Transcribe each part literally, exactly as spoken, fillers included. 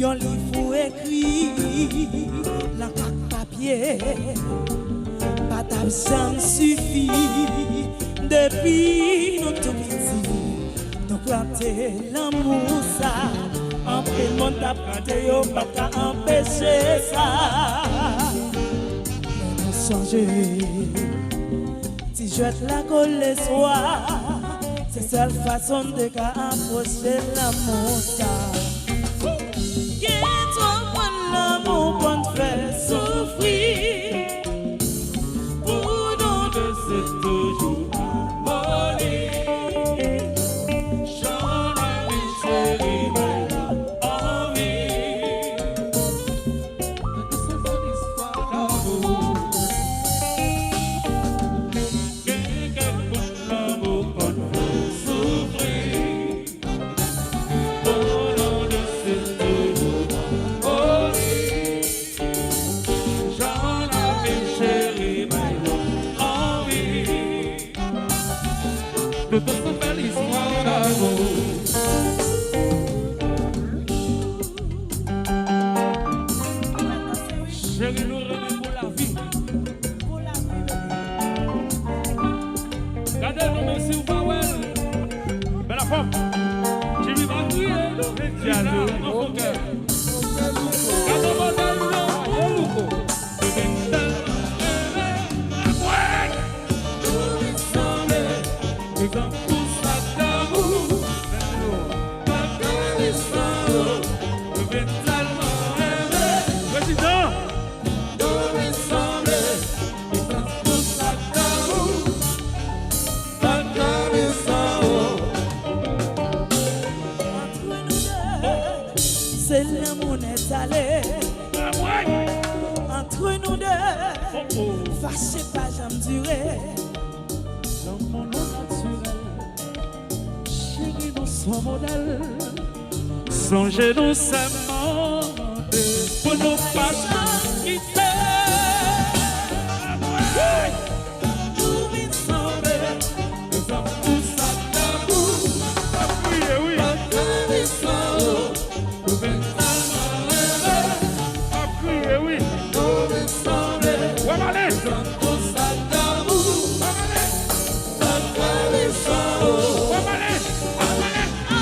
Yon liv ou ekri, lank ak papye pa t ap janm sifi. Depi nou tou piti, nou plante lanmou sa. Anpil moun t ap gade, yo pa t ka anpeche sa. Men nou sonje, ti jwèt lakou lespwa, se sèl fason n te ka apwoche lanmou sa. Gen twòp moun lanmou konn fè soufri. Pou nou de se toujou amoni. Jan lami cheri bay la anvi. Se yon istwa damou. Gen kèk moun lanmou konn fè soufri. Pou nou de se toujou amoni. Jan lami cheri bay nou anvi. Nou tout se bèl istwa damou. Cheri, nou renmen pou lavi. Gade nou, men si w pa wè l. Bèl afòm. Jimmy va kriye. Jimmy va anfòkè. Gade modèl nou. Louko. Mwen tèlman renmen. Mwen. Nou vin sanble. Egzanp pou sa damou. Pa ka viv san ou. Nou vin tèlman renmen. Prezidan. Nou vin sanble. Egzanp pou sa damou. Pa ka viv san ou. Antre nou de, se lanmou nèt ale. Antre nou de, fache pa janm dire. Lanmou nou natirèl, cheri nou se yon modèl. Sonje nou sèmante pou nou pa janm kite. Nou vin sanble, egzanp pou sa damou. Pa kriye, wi. Pa ka viv san ou. Nou vin tèlman renmen. Ap kriye, wi. Nou vin sanble. W ap ale. Egzanp pou sa damou. W ap ale. Pa ka viv san ou. W ap ale. W ap ale.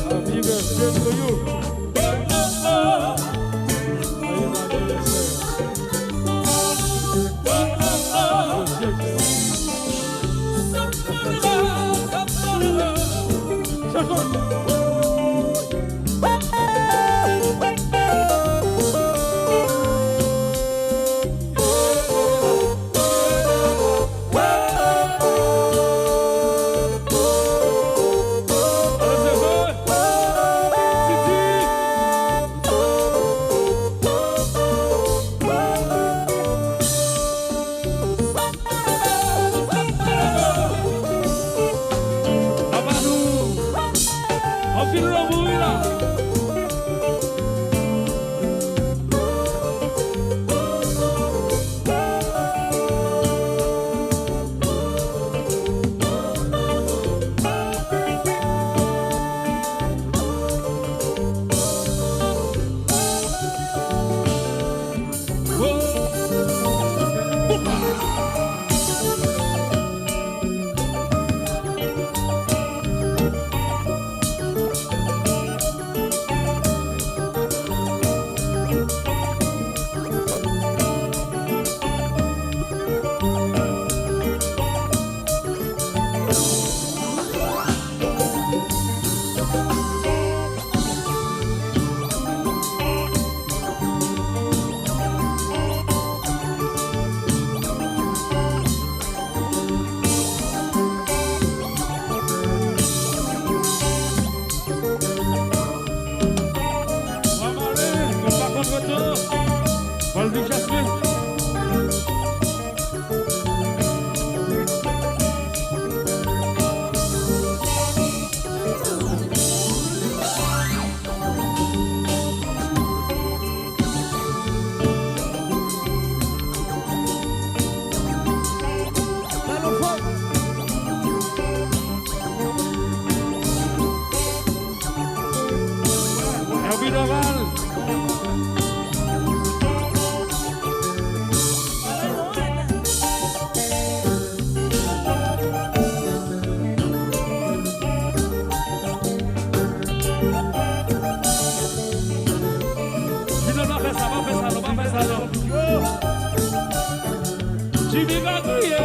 Happy birthday to you. Joyeux anniversaire. Papa nou, anpil lanmou wi la. Richesse. Herby Dorval. Junior, pa fè sa, pa fè sa, non, pa fè sa, non. Jimmy ka kriye.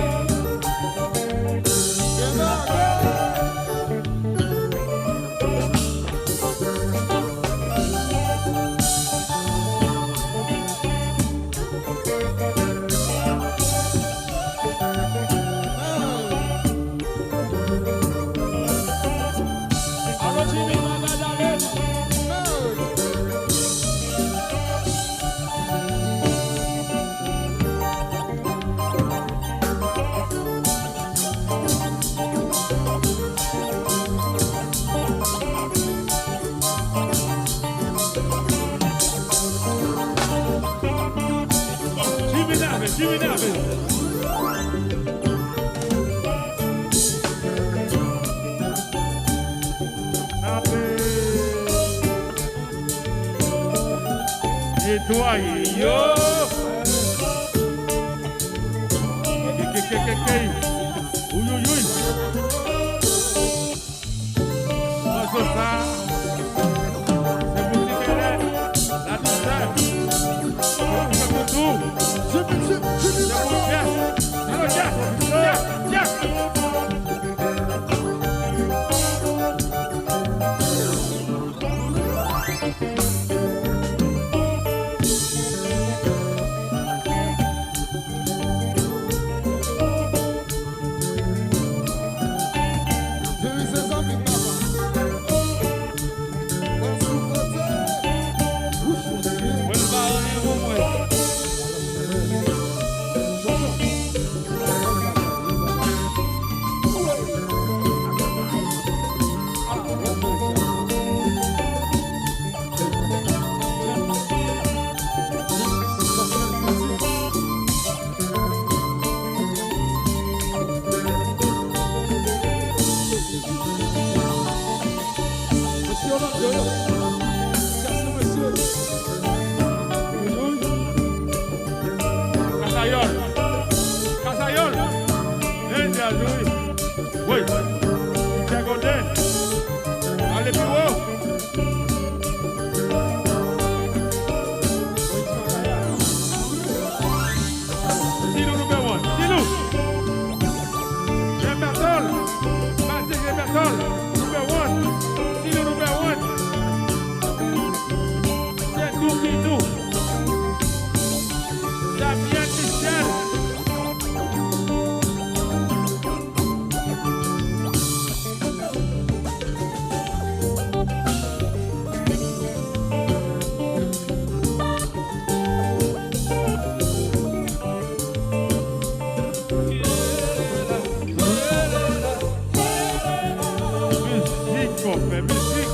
Jimmy David, Jimmy David. Ape. Netwaye yo. Ke, ke, ke, ke, ke. Uy, uy, uy. Mòso sa, se pou ti bèlè, la dousè. Se pou, se pou tou. Se pou Jess. Alo, Jess. Jess, Jess. Mwen pa anyen pou mwen. Mesye yo nan deyò. Chèche mesye. Kasayòl. Kasayòl. Wi. Wi. Sègonde. Ale pi wo. Silou number one. Silou. Jefferson. Patrick Jefferson. Number one. Silou number one. Se nou ki nou. Damien Michel. Mizik, konpè, mizik.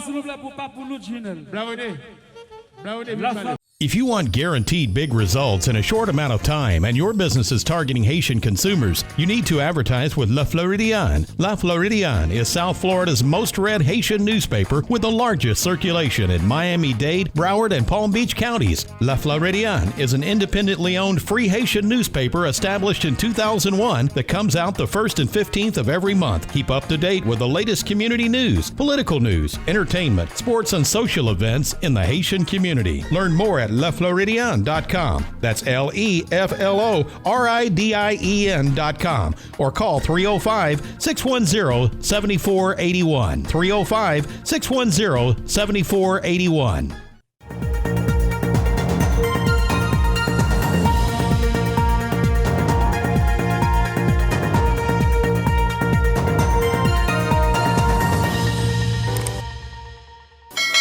Silvouplè, pou pa pou nou, Junel. Bravo de. Bravo de. La Vin pale. If you want guaranteed big results in a short amount of time and your business is targeting Haitian consumers, you need to advertise with La Floridienne. La Floridienne is South Florida's most read Haitian newspaper with the largest circulation in Miami Dade, Broward, and Palm Beach counties. La Floridienne is an independently owned free Haitian newspaper established in two thousand one that comes out the first and fifteenth of every month. Keep up to date with the latest community news, political news, entertainment, sports, and social events in the Haitian community. Learn more at lefloridien.com. That's L E F L O R I D I E N.com. Or call three oh five, six one zero, seven four eight one. three oh five, six one zero, seven four eight one.